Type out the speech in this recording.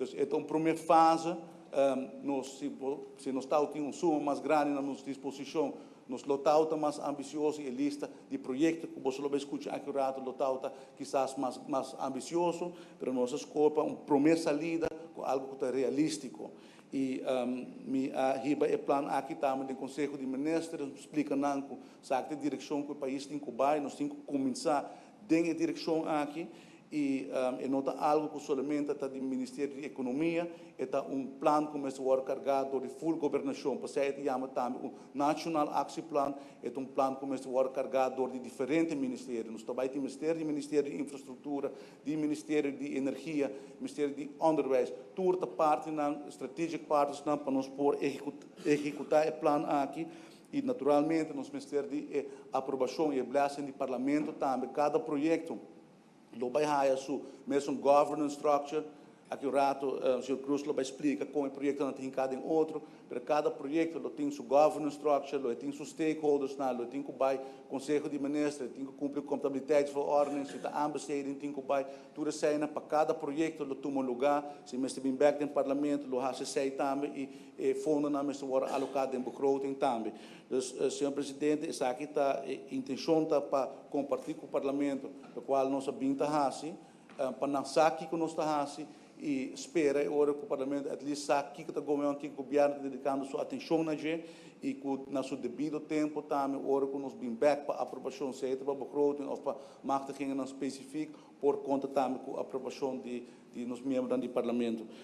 Dus e ta un promé fase, nos, si nos tin un suma mas grandi na nos disposishon, nos lo ta mas ambisioso i e lista di proyekto ku boso lo bai skucha aki un ratu lo ta kisas mas ambisioso, pero nos a skohe pa un promé salida ku algu ku ta realístiko. I mi a hiba e plan aki tambe den Konseho di Minister, splika nan ku esaki ta e direkshon ku e pais tin ku bai, nos tin ku kuminsá den e direkshon aki i e no ta algu ku solamente ta di Ministerio di Ekonomia, e ta un plan ku mester wòrdu kargá dor di full gobernashon. P'esei e ta yama tambe un Nationaal Actieplan, e ta un plan ku mester wòrdu kargá dor di diferente ministerio. Nos ta bai tin mester di Ministerio di Infrastruktura, di Ministerio di Energia, Ministerio di Onderwijs, tur ta partinan, strategic partnersnan pa nos por ehekutá e plan aki. I naturalmente nos mester di e aprobashon i e blessing di Parlamento tambe. Kada proyekto lo bai haya su mesun governance structure. Aki un rato señor Cruz lo bai splica con e proyectonan ta hinca den otro, pero cada proyecto lo tin su governance structure, lo e tin su stakeholdersnan, lo e tin cu bai Conseho di Minister, e tin cu cumpli cu Comptabiliteitsverordening, si ta aanbesteding tin cu bai, tur eseinan pa cada proyecto lo tuma lugar. Si mester bin bek den Parlamento lo haci esey tambe y e fondonan mester wordo aloca den begroting tambe. Dus, señor Presidente, esaki ta e intencion ta pa comparti cu Parlamento locual nos a bin ta haci, pa nan sa kico nos ta haci y spera e ora cu Parlamento at least sa kico ta gomeon, kico Gobierno ta dedicando su atencion na dje y cu na su debido tempo tambe ora cu nos bin bek pa aprobacion, sea ta pa begroting of pa machtigingennan specific, por conta tambe cu aprobacion di nos miembronan di Parlamento.